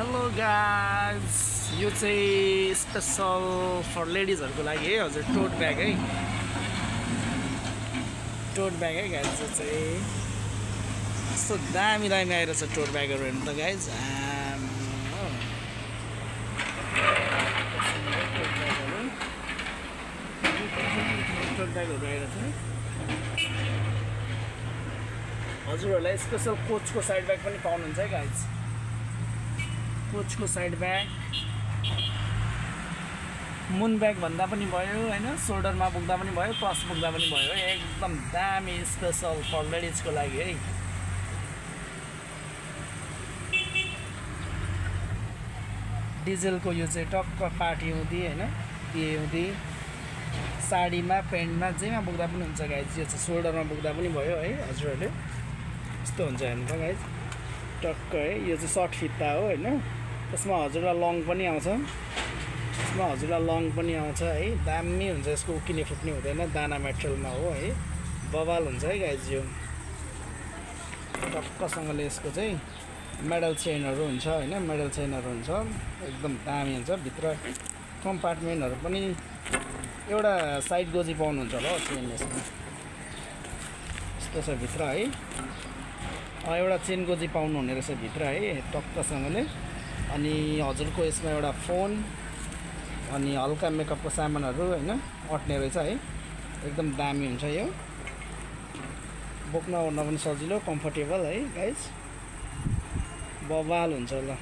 Hello guys, यो चाहिँ special for लेडिजहरूको लागि है हजुर। टोट ब्याग है, टोट ब्याग है गाइज। यो चाहिँ यस्तो दामी दामी आइरहेछ टोट ब्यागहरू हेर्नु त गाइज। टोट ब्यागहरू आइरहेछ हजुरहरूलाई। स्पेसल कोचको साइड ब्याग पनि पाउनुहुन्छ है गाइज। कोचको साइड ब्याग, मुन ब्याग भन्दा पनि भयो हैन, सोल्डरमा बोक्दा पनि भयो, पर्स बोक्दा पनि भयो। एकदम दामी स्पेसल फर लेडिजको लागि है। डिजेलको यो चाहिँ टक्क पार्टी हुँदी हैन, बिहे हुँदी, साडीमा पेन्टमा जेमा बोक्दा पनि हुन्छ गाइज। यो चाहिँ सोल्डरमा बोक्दा पनि भयो है हजुरहरूले। यस्तो हुन्छ हेर्नु त गाइज, टक्क है। यो चाहिँ सर्ट फित्ता हो हैन, त्यसमा हजुरलाई लङ पनि आउँछ, यसमा हजुरलाई लङ पनि आउँछ है। दामी हुन्छ, यसको उकिने फुट्ने हुँदैन, दाना मेटेरियलमा हो है। बवाल हुन्छ है गाइज। यो टक्कसँगले यसको चाहिँ मेडल चेनहरू हुन्छ हैन, मेडल चेनहरू हुन्छ, एकदम दामी हुन्छ। भित्र कम्पार्टमेन्टहरू पनि एउटा साइड गोजी पाउनुहुन्छ होला चेन यसमा। यस्तो छ भित्र है, एउटा चेन गोजी पाउनुहुने रहेछ भित्र है टक्कसँगले। अनि हजुरको यसमा एउटा फोन अनि हल्का मेकअपको सामानहरू हैन अट्ने रहेछ है। एकदम दामी हुन्छ यो, बोक्न ओर्न पनि सजिलो, कम्फर्टेबल है गाइज। बवाल हुन्छ ल।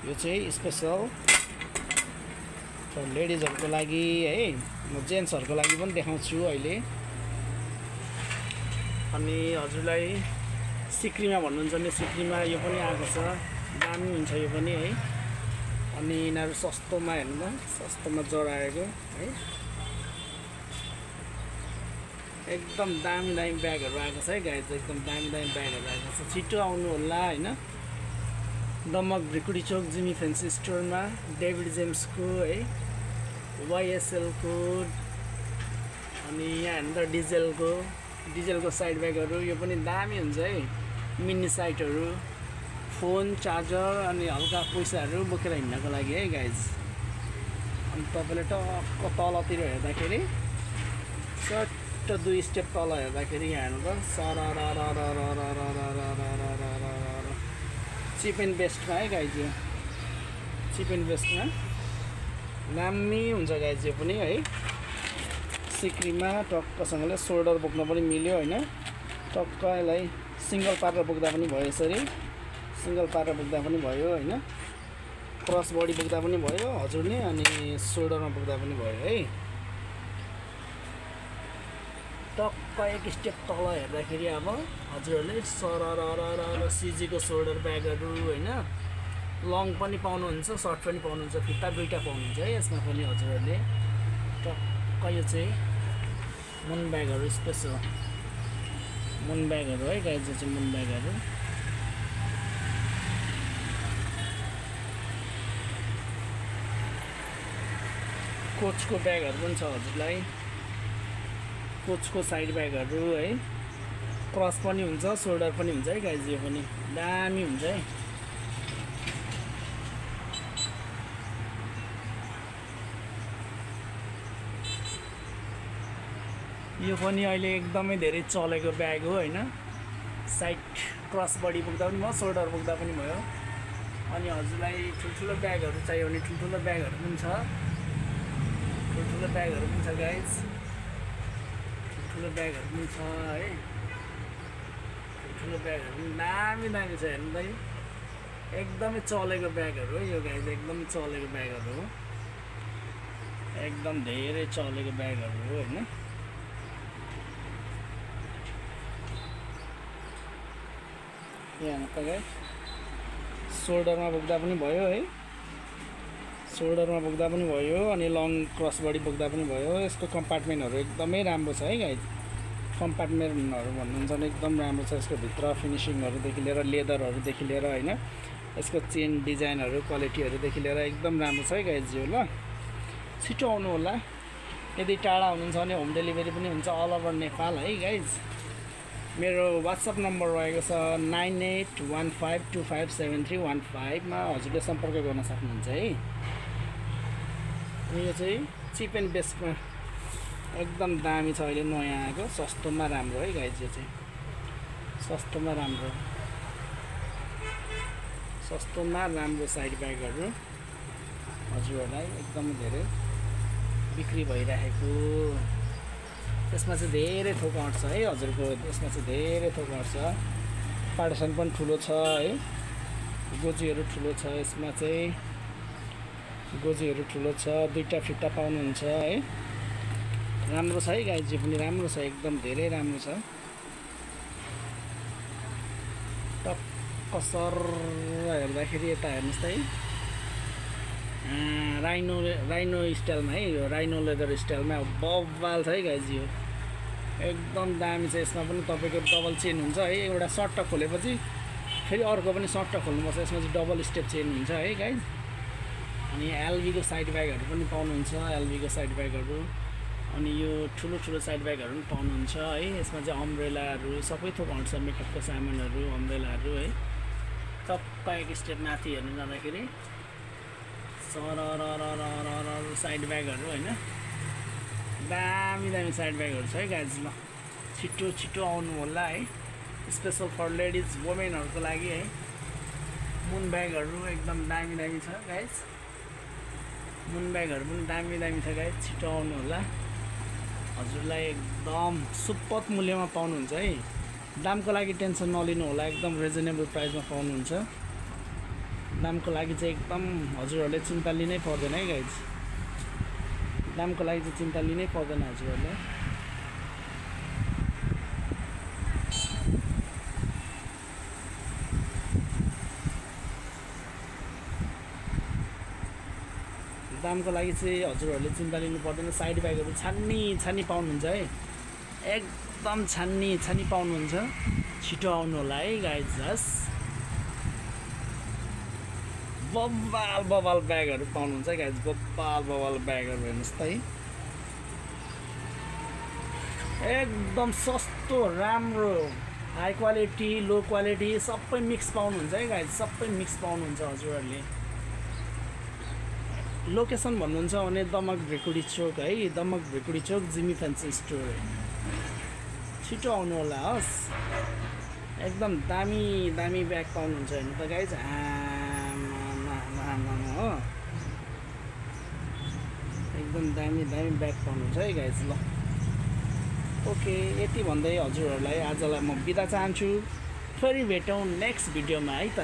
यो चाहिँ स्पेसल फर लेडिजहरूको लागि है। म जेन्ट्सहरूको लागि पनि देखाउँछु अहिले। अनि हजुरलाई सिक्रीमा भन्नुहुन्छ भने सिक्रीमा यो पनि आएको छ, दामी हुन्छ यो पनि है। अनि यिनीहरू सस्तोमा हेर्नु त, सस्तोमा जराएको है। एकदम दामी दामी ब्यागहरू आएको छ है गाइज, एकदम दामी दामी ब्यागहरू आएको छ। छिटो आउनु होला हैन। दमक भ्रिकुडी चोक जिमी फेन्सी स्टोरमा, डेभिड जेम्सको है, वाइएसएलको, अनि यहाँ हेर्नु त डिजेलको साइड ब्यागहरू। यो पनि दामी हुन्छ है। मिनी साइटहरू, फोन, चार्जर अनि हल्का पैसाहरू बोकेर हिँड्नको लागि है गाइज। अनि तपाईँले टक्क तलतिर हेर्दाखेरि सट्ट 2 स्टेप तल हेर्दाखेरि यहाँ हेर्नु त चिप एन्ड बेस्टमा है गाइज। यो चिप एन्ड बेस्टमा दामी हुन्छ गाइज यो पनि है। सिक्रीमा टक्कसँगले सोल्डर बोक्न पनि मिल्यो हैन। टक्क यसलाई सिङ्गल पारेर बोक्दा पनि भयो, यसरी सिङ्गल पारेर बोक्दा पनि भयो हैन। क्रस बडी बोक्दा पनि भयो हजुरले, अनि सोल्डरमा बोक्दा पनि भयो है। टक्क 1 स्टेप तल हेर्दाखेरि अब हजुरहरूले सरर सिजीको सोल्डर ब्यागहरू हैन, लङ पनि पाउनुहुन्छ, सर्ट पनि पाउनुहुन्छ, फित्ता दुईटा पाउनुहुन्छ है यसमा पनि हजुरहरूले। टक्क यो चाहिँ मुन ब्यागहरू, स्पेसल मुन ब्यागहरू है गाइज। यो चाहिँ मुन ब्यागहरू कोचको ब्यागहरू पनि छ हजुरलाई। कोचको साइड ब्यागहरू है, क्रस पनि हुन्छ, सोल्डर पनि हुन्छ है गाइज। यो पनि दामी हुन्छ है। यो पनि अहिले एकदमै धेरै चलेको ब्याग हो हैन। साइड क्रस बडी बोक्दा पनि भयो, सोल्डर बोक्दा पनि भयो। अनि हजुरलाई ठुल्ठुलो ब्यागहरू चाहियो भने ठुल्ठुलो ब्यागहरू पनि छ, ठुल्ठुलो ब्यागहरू पनि छ गाइज। ठुल्ठुलो ब्यागहरू पनि छ है। ठुल्ठुलो ब्यागहरू पनि दामी दामी छ हेर्नु त। एकदमै चलेको ब्यागहरू हो यो गाइज, एकदम चलेको ब्यागहरू हो, एकदम धेरै चलेको ब्यागहरू हो हैन। यहाँ त गाइज सोल्डरमा बोक्दा पनि भयो है, सोल्डरमा बोक्दा पनि भयो, अनि लङ क्रस बडी बोक्दा पनि भयो। यसको कम्पार्टमेन्टहरू एकदमै राम्रो छ है गाइज। कम्पार्टमेन्टहरू भन्नुहुन्छ भने एकदम राम्रो छ। यसको भित्र फिनिसिङहरूदेखि लिएर, लेदरहरूदेखि लिएर हैन, यसको चेन डिजाइनहरू, क्वालिटीहरूदेखि लिएर एकदम राम्रो छ है गाइज यो। ल छिटो आउनु होला। यदि टाढा हुनुहुन्छ भने होम डेलिभरी पनि हुन्छ अल ओभर नेपाल है गाइज। मेरो वाट्सएप नम्बर रहेको छ 9815257315 मा हजुरले सम्पर्क गर्न सक्नुहुन्छ है। यो चाहिँ चिप एन्ड बेस्टमा एकदम दामी छ, अहिले नयाँ आएको, सस्तोमा राम्रो है गाइज। यो चाहिँ सस्तोमा राम्रो साइड ब्यागहरू हजुरहरूलाई एकदम धेरै बिक्री भइरहेको। त्यसमा चाहिँ धेरै थोक अट्छ है हजुरको, त्यसमा चाहिँ धेरै थोक अट्छ। पार्टिसन पनि ठुलो छ है, गोजीहरू ठुलो छ, यसमा चाहिँ गोजीहरू ठुलो छ, दुईटा फिट्टा पाउनुहुन्छ है। राम्रो छ है गाइज, यो पनि राम्रो छ, एकदम धेरै राम्रो छ। टक्क सर हेर्दाखेरि यता हेर्नुहोस् त है, राइनो स्टाइलमा है, यो राइनो लेदर स्टाइलमा बब्बाल छ है गाइज। यो एकदम दामी छ। यसमा पनि तपाईँको डबल चेन हुन्छ है, एउटा सर्ट खोलेपछि फेरि अर्को पनि सर्ट खोल्नुपर्छ। यसमा चाहिँ डबल स्टेप चेन हुन्छ है गाइज। अनि एलबीको साइड ब्यागहरू पनि पाउनुहुन्छ, एलबीको साइड ब्यागहरू। अनि यो ठुलो साइड ब्यागहरू पनि पाउनुहुन्छ है। यसमा चाहिँ अम्ब्रेलाहरू सबै थोक आउँछ, मेकअपको सामानहरू, अम्ब्रेलाहरू है। टक्क एक स्टेप माथि हेर्नु जाँदाखेरि साइड ब्यागहरू होइन, दामी साइड ब्यागहरू छ है गाइज। ल छिटो आउनु होला है, स्पेसल फर लेडिज वुमेनहरूको लागि है। मुन ब्यागहरू एकदम दामी छ गाइज, मुन ब्यागहरू पनि दामी छ गाइज। छिटो आउनु होला, हजुरलाई एकदम सुपथ मूल्यमा पाउनुहुन्छ है। दामको लागि टेन्सन नलिनु होला, एकदम रिजनेबल प्राइसमा पाउनुहुन्छ। दामको लागि चाहिँ एकदम हजुरहरूले चिन्ता लिनै पर्दैन है गाइज, दामको लागि चाहिँ चिन्ता लिनै पर्दैन हजुरहरूले। दामको लागि चाहिँ हजुरहरूले चिन्ता लिनु पर्दैन। साइड ब्यागहरू छान्नी पाउनुहुन्छ है, एकदम छान्नी पाउनुहुन्छ। छिटो आउनु होला है गाइज। हस् बब्बाल ब्यागहरू पाउनुहुन्छ है गाइज, बब्बाल ब्यागहरू हेर्नुहोस् त है। एकदम सस्तो, राम्रो, हाई क्वालिटी, लो क्वालिटी सबै मिक्स पाउनुहुन्छ है गाइज, सबै मिक्स पाउनुहुन्छ हजुरहरूले। लोकेसन भन्नुहुन्छ भने दमक भेकुडी चोक है, दमक भेकुडी चोक जिमी फ्यान्सी स्टोर। छिटो आउनु होला। हस् एकदम दामी ब्याग पाउनुहुन्छ हेर्नु त गाइज। हो एकदम दामी ब्याग पाउनुहुन्छ है गाइज। ल ओके, यति भन्दै हजुरहरूलाई आजलाई म बिदा चाहन्छु। फेरि भेटौँ नेक्स्ट भिडियोमा है त।